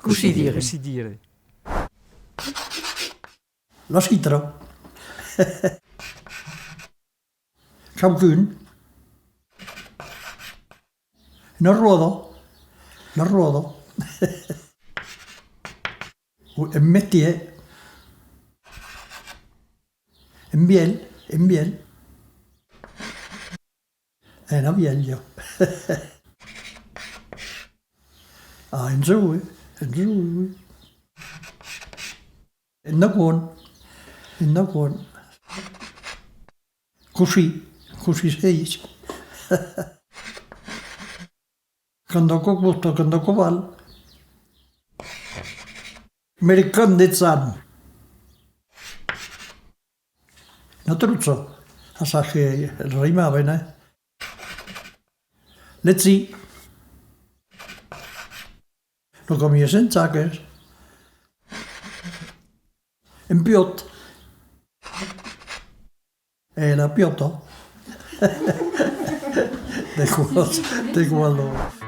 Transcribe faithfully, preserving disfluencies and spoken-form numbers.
Cossí dire? Cossí dire? La citra. Quauqu'un. Una ròda. La ròda. Un mestièr. Un vièlh, un vièlh. Una vièlha. Ah, un jove, un jove, oui. Un navon, un navon. Cossí, cossí se ditz. Quant d'aquò còsta, quant d'aquò val. Mercant de cham. Una trucha. Assai que rimavan, eh? Legir. Lo camièr sens chaques. Un piòt. E la piòta. De quoi, de quoi, non.